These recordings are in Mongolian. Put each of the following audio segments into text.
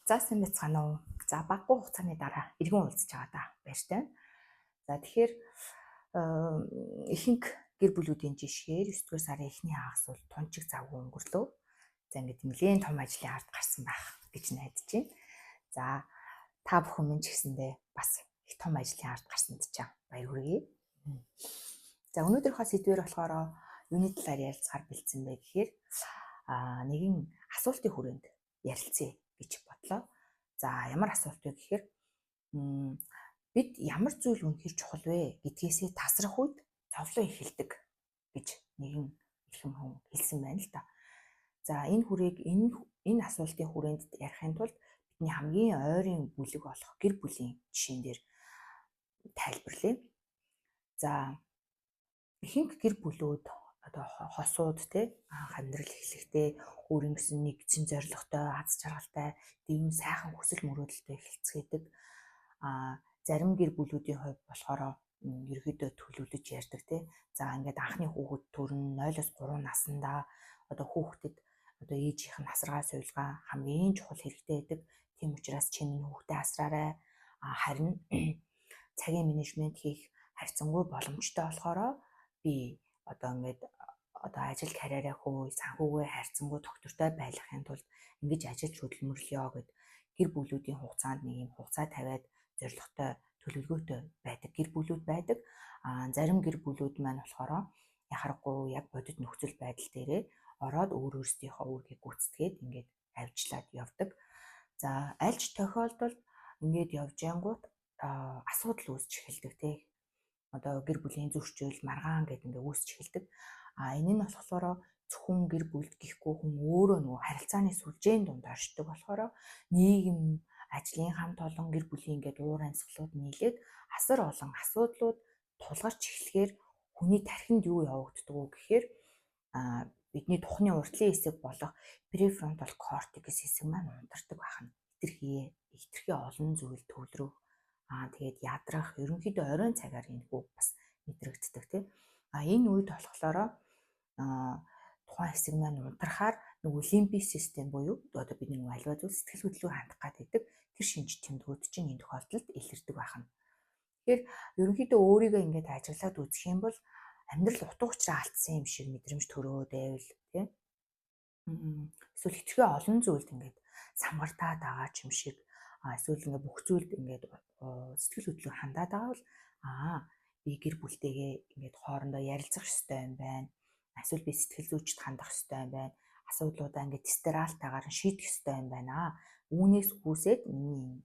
За, сайн байцгаана уу? За, багагүй хугацааны дараа эргэн уулзж байгаадаа баяртай байна. За, тэгэхээр ихэнх гэр бүлүүдийн жишгээр 9 дугаар сарын эхний хагас бол тунчиг завгүй өнгөрлөө. За, ингээд нэлээд том ажлын ард гарсан байх гэж найдаж байна. За, та бүхэн минь ч гэсэндээ бас их том ажлын ард гарсанд чам баяр хүргэе. За, өнөөдрийнхөө сэдвэр болохоор юуны талаар ярилцахаар бэлдсэн бэ гэхээр нэгэн асуултын хүрээнд ярилцъя гэж бодлоо. За, ямар асуулт вэ гэхээр бид ямар зүйл үнэхээр чухал вэ гэдгээсээ тасрах үед зовлон эхэлдэг гэж нэгэн эрхэм хүн хэлсэн байна л да. За, энэ хүрээг энэ асуултын хүрээнд ярихын тулд бидний хамгийн ойрын бүлэг болох гэр бүлийн жишээн дээр тайлбарлая. За, ихэнх гэр бүлүүд одоо хосууд те анх амьдрал эхлэхдээ өөрийн гэсэн нэгдсэн зорилготой, аз жаргалтай, дэвэн сайхан хүсэл мөрөөдөлтэй эхэлцгээдэг. Зарим гэр бүлүүдийн хувьд болохоор ерөөдөө төлөвлөж ярьдаг те. За, ингээд анхны хүүхэд төрн 0-оос 3 наснда одоо хүүхдэд одоо ээжийнх нь асаргаа сувилгаа хамгийн чухал хэрэгтэй байдаг. Тийм учраас чи минь хүүхдээ асраарай. Харин цагийн менежмент хийх харьцангуй боломжтой болохоор би одоо ингээд одоо ажил карьераа хөө санхүүгээ харьцангуй тогтвортой байлгахын тулд ингэж ажиллаж хөдөлмөрлөё гэд гэр бүлүүдийн хугацаанд нэг юм хугацаа тавиад зорилготой, төлөвлөгөөтэй байдаг гэр бүлүүд байдаг. Зарим гэр бүлүүд маань болохоор яхаарахгүй яг бодит нөхцөл байдал дээрээ ороод өөр өөрсдийнхөө үүргийг гүйцэтгээд ингээд авчлаад явдаг. За, альж тохиолдолд ингээд явж янгууд асуудал үүсч эхэлдэг те. Одоо гэр бүлийн зөрчил, маргаан гэдэг ингээд үүсч эхэлдэг. Энэ нь болохоор зөвхөн гэр бүлд гэхгүй хүн өөрөө нөгөө харилцааны сүлжээн дунд оршдог болохоор нийгэм, ажлын хамт олон, гэр бүлийн ингээд уур амьсгалууд нийлээд асар олон асуудлууд тулгарч эхлэхээр хүний тархинд юу явагддаг вэ гэхээр бидний тухны урдлын хэсэг болох префронтал кортекс хэсэг маань унтардаг байна. Хитрхи хитрхи олон зүйл төвлөрөх, тэгээд ядрах, ерөнхийдөө оройн цагаар энэ хүү бас мэдрэгддэг тийм. Энэ үед болохоор тухайн хэсэг маань унтрахаар нөгөө лимбик систем буюу одоо бидний нөгөө аливаа зүйл сэтгэл хөдлөлөөр хандах гэдэг тэр шинж тэмдгүүд чинь энэ тохиолдолд илэрдэг байна. Тэгэхээр ерөнхийдөө өөрийгөө ингээд ажиглаад үзэх юм бол амьдрал утга учираа алдсан юм шиг мэдрэмж төрөөд байвал тийм, эсвэл хитрхи олон зүйлд ингээд самгартаад байгаа ч юм шиг, эсвэл ингээд бүх зүйлд ингээд сэтгэл хөдлөлөөр хандаад байгаа бол би гэр бүлтэйгээ ингээд хоорондоо ярилцах ёстой юм байна. Эсвэл би сэтгэл зүйчд хандах ёстой юм байна. Асуудлуудаа ингээд стералтайгаар шийдэх ёстой юм байна. Үүнээс үүсээд миний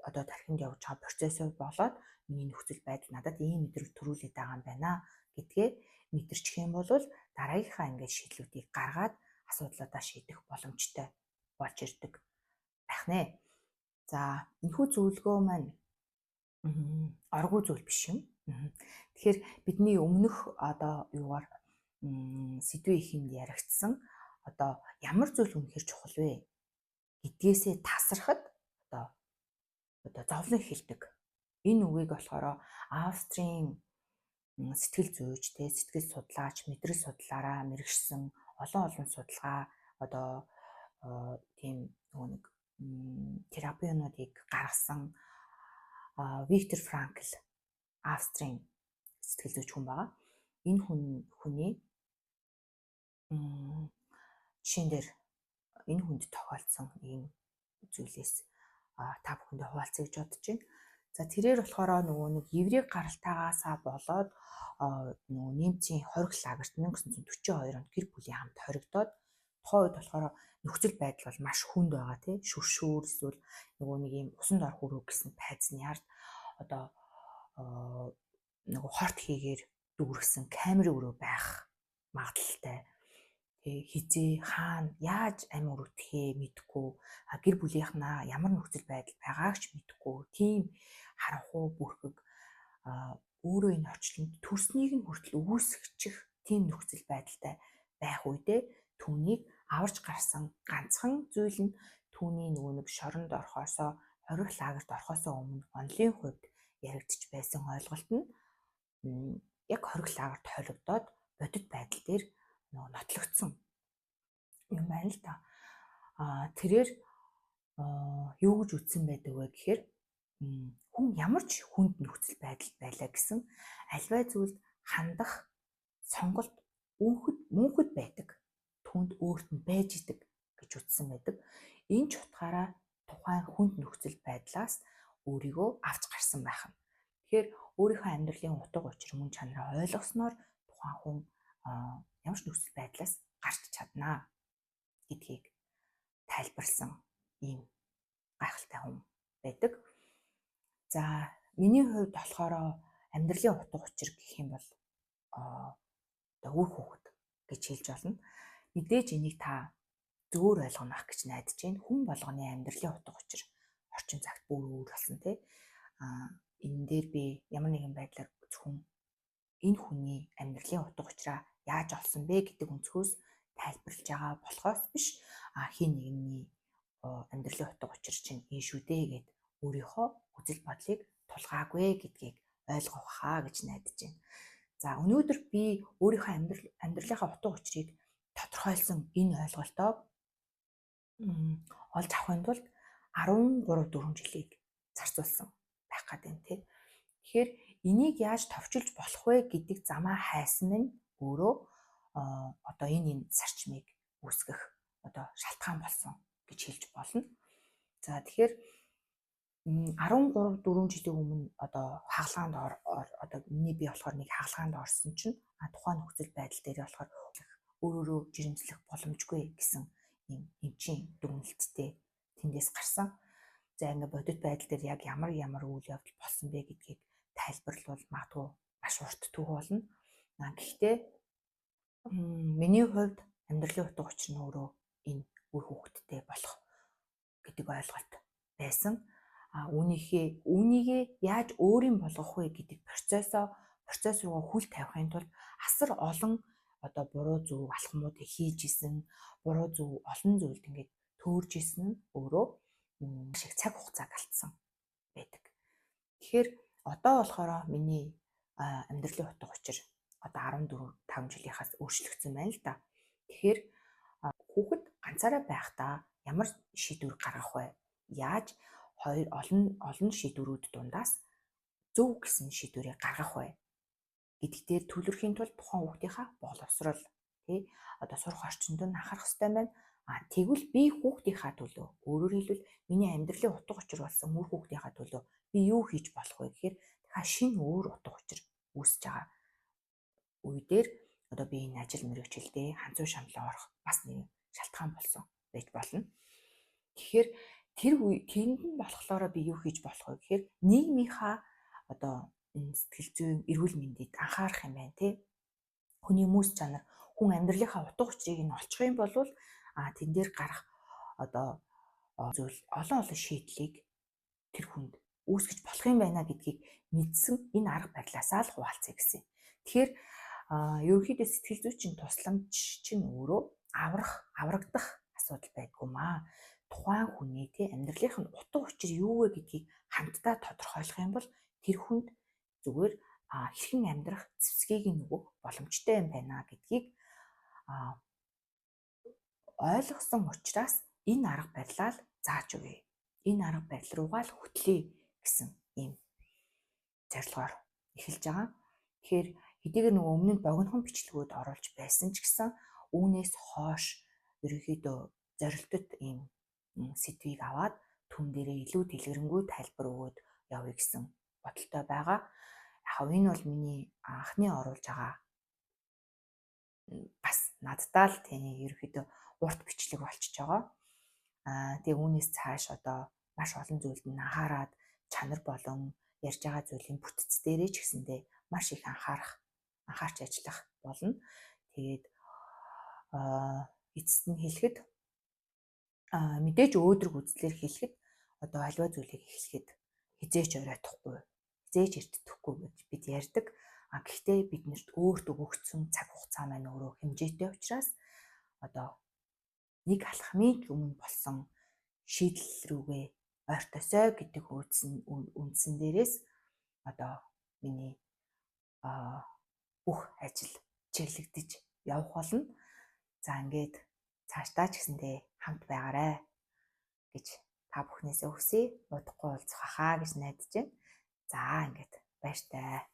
одоо тархинд явж байгаа процессор болоод миний нөхцөл байдал надад ийм мэдрэмж төрүүлээд байгаа юм байна гэдгээ мэдэрчих юм бол дараагийнхаа ингээд шийдлүүдийг гаргаад асуудлуудаа шийдэх боломжтой болж ирдэг байх нэ. За, энэхүү зөвлөгөө маань оргүй зүйл биш юм. Тэгэхээр бидний өмнөх одоо юугаар сэдвийн ихэнд яригдсан одоо ямар зүйл үнэхээр чухал вэ гэдгээсээ тасрахад одоо зовлон эхэлдэг. Энэ үгийг болохоор Австрийн сэтгэл зүйч, тэ, сэтгэл судлаач, мэдрэл судлаараа мэргэшсэн, олон олон судалгаа одоо тийм нөгөө нэг терапиунуудыг гаргасан Виктор Франкл, Австрийн сэтгэл зүйч хүн байгаа. Энэ хүний жишээн дээр энэ хүнд тохиолдсон ийм зүйлээс та бүхэндээ хуваалцъя гэж бодож байна. За, тэрээр болохоор нөгөө нэг еврей гаралтайгаасаа болоод нөгөө немцийн хориг лагерт 1942 онд гэр бүлийн хамт хоригдоод, тухайн үед болохоор нөхцөл байдал бол маш хүнд байгаа тий, шүршүүр эсвэл нөгөө нэг ийм усанд орох өрөө гэсэн пайзны ард одоо нөгөө хорт хийгээр дүүргэсэн камерын өрөө байх магадлалтай тий, хизээ хаана яаж амь өрөвдөхээ мэдэхгүй, гэр бүлийнхнаа ямар нөхцөл байдал байгааг ч мэдэхгүй, тийм харанхуй бүрхэг, өөрөө энэ орчлонд төрснийг нь хүртэл үүсгэчих тийм нөхцөл байдалтай байх үедээ түүнийг аварч гарсан ганцхан зүйл нь түүний нөгөө нэг шоронд орохоосоо, хорих лагерт орохоосоо өмнө онолын хувьд яригдчих байсан ойлголт нь яг хорих лагерт хоригдоод бодит байдал дээр нөгөө нотлогдсон юм байна л да. Тэрээр Юу гэж үзсэн байдаг вэ гэхээр хүн ямар ч хүнд нөхцөл байдал байлаа гэсэн альваа зүйлд хандах сонголт мөнхөд байдаг. Түүнд өөрт нь байж идэг гэж үзсэн байдаг. Энэ ч утгаараа тухайн хүнд нөхцөл байдлаас өөрийгөө авч гарсан байх нь. Тэгэхээр өөрийнхөө амьдралын утга учир мөн чанараа ойлгосноор тухайн хүн ямар ч нөхцөл байдлаас гарч чаднаа гэдгийг тайлбарлсан ийм гайхалтай хүн байдаг. За, миний хувьд болохоор амьдралын утга учир гэх юм бол одоо үр хүүхэд гэж хэлж болно. Мэдээж энийг та зөөр ойлгоно ах гэж найдаж байна. Хүн болгоны амьдралын утга учир орчин цагт бүр өөр болсон, тий. Энэ дээр би ямар нэгэн байдлаар зөвхөн энэ хүний амьдралын утга учираа яаж олсон бэ гэдэг өнцгөөс тайлбарлаж байгаа болохоос биш, хин нэгний амьдралын утга учир чинь энэ шүү дээ гэд өөрийнхөө үзэл бодлыг тулгаагүй гэдгийг ойлгох хаа гэж найдаж байна. За, өнөөдөр би өөрийнхөө амьдралынхаа утга учирыг тодорхойлсон энэ ойлголтоо олж авахын тулд 13 4 жилийг зарцуулсан байх гэдэг юм, тий. Тэгэхээр энийг яаж товчилж болох вэ гэдэг замаа хайсан нь өөрөө одоо энэ сарчмыг үүсгэх одоо шалтгаан болсон гэж хэлж болно. За, тэгэхээр 13 4 жилийн өмнө одоо хагалгаанд одоо миний бие болохоор нэг хагалгаанд орсон чинь тухайн нөхцөл байдал дээр болохоор өөрөөрөө жирэмслэх боломжгүй гэсэн ийм эмчийн дүгнэлттэй тэндээс гарсан. За, ингээ бодит байдал дээр яг ямар ямар үйл явдал болсон бэ гэдгийг тайлбарлавал магадгүй маш урт түүх болно. Гэхдээ миний хувьд амьдралын утга учир нь өөрөө энэ үр хүүхэдтэй болох гэдэг ойлголт байсан. Үүнийгээ яаж өөрийн болгох вэ гэдэг процесс руугаа хүл тавихын тулд асар олон одоо буруу зөв алхмуудыг хийж исэн, буруу зөв олон зүйлд ингээд төөрж исэн нь өөрөө шиг цаг хугацааг алдсан байдаг. Тэгэхээр одоо болохоор миний амьдралын утга учир одоо 14 5 жилийнхаас өөрчлөгдсөн байна л да. Тэгэхээр хүүхэд ганцаараа байхдаа ямар шийдвэр гаргах вэ? Яаж хоёр олон шийдвэрүүд дундаас зөв гэсэн шийдвэрийг гаргах вэ гэдэг дээр төвлөрөхийн тулд тухайн хүүхдийнхаа боловсрол, тий, одоо сурах орчинд нь анхаарах хэрэгтэй байна. Тэгвэл би хүүхдийнхаа төлөө, өөрөөр хэлбэл миний амьдралын утга учир болсон үр хүүхдийнхаа төлөө би юу хийж болох вэ гэхээр дахиад шинэ өөр утга учир үүсэж байгаа үе дээр одоо би энэ ажил мэргэжилдээ ханцуу шамлаа орох бас нэг шалтгаан болсон байж болно. Тэгэхээр тэр үе тэнд нь болохоор би юу хийж болох вэ гэхээр нийгмийнхаа одоо энэ сэтгэл зүйн эрүүл мэндэд анхаарах юм байна, тий. Хүний мэс чанар, хүн амьдралынхаа утга учирыг нь олчих юм бол тэн дээр гарах одоо зүйл олон олон шийдлийг тэр хүнд үүсгэж болох юм байна гэдгийг мэдсэн энэ арга барилаасаа л хуваалцъя гэсэн. Тэгэхээр ерөнхийдөө сэтгэл зүйн чинь тусламж чинь өөрөө аврагдах асуудал байдгүй маа. Тухайн хүний тий амьдралынх нь утга учир юу вэ гэдгийг хамтдаа тодорхойлох юм бол тэр хүнд зүгээр хэрхэн амьдрах зэвсгийг нь өгөх боломжтой юм байна гэдгийг ойлгосон учраас энэ арга барилаа л зааж өгье. Энэ арга барил руугаа л хөтлөе гэсэн ийм зорилгоор эхэлж байгаа. Тэгэхээр хэдийгээр нөгөө өмнө нь богинохон бичлэгүүд оруулж байсан ч гэсэн үүнээс хойш ерөнхийдөө зорилтод ийм сэдвийг аваад түн дээрээ илүү дэлгэрэнгүй тайлбар өгөөд явъя гэсэн бодолтой байгаа. Яг энэ бол миний анхны оруулж байгаа бас наддаа л тийм ерөнхийдөө урт бичлэг болчихж байгаа. Тэгээ үүнээс цааш одоо маш олон зүйлд нь анхаарад чанар болон ярьж байгаа зүйлийн бүтц дээрээ ч гэсэндээ маш их анхаарч ажиллах болно. Тэгээд эцэст нь хэлэхэд мэдээж өөдрөг үзлээр хэлэхэд одоо альва зүйлийг эхлэхэд хизээч оройтохгүй, хизээч эртдэхгүй гэж бид ярьдаг. Гэхдээ биднэрт өөрт өгөгдсөн цаг хугацаа маань өөрөө хэмжээтэй учраас одоо нэг алхмын ч өмнө болсон шийдэл рүүгээ ойртосой гэдэг үндсэн дээрээс одоо миний бүх ажил чиглэгдэж явах болно. За, ингээд цаашдаа ч гэсэндээ хамт байгаарай гэж Та бүхнээсээ хүсье. Удахгүй уулзах хаа гэж найдаж байна. За, ингээд баяртай.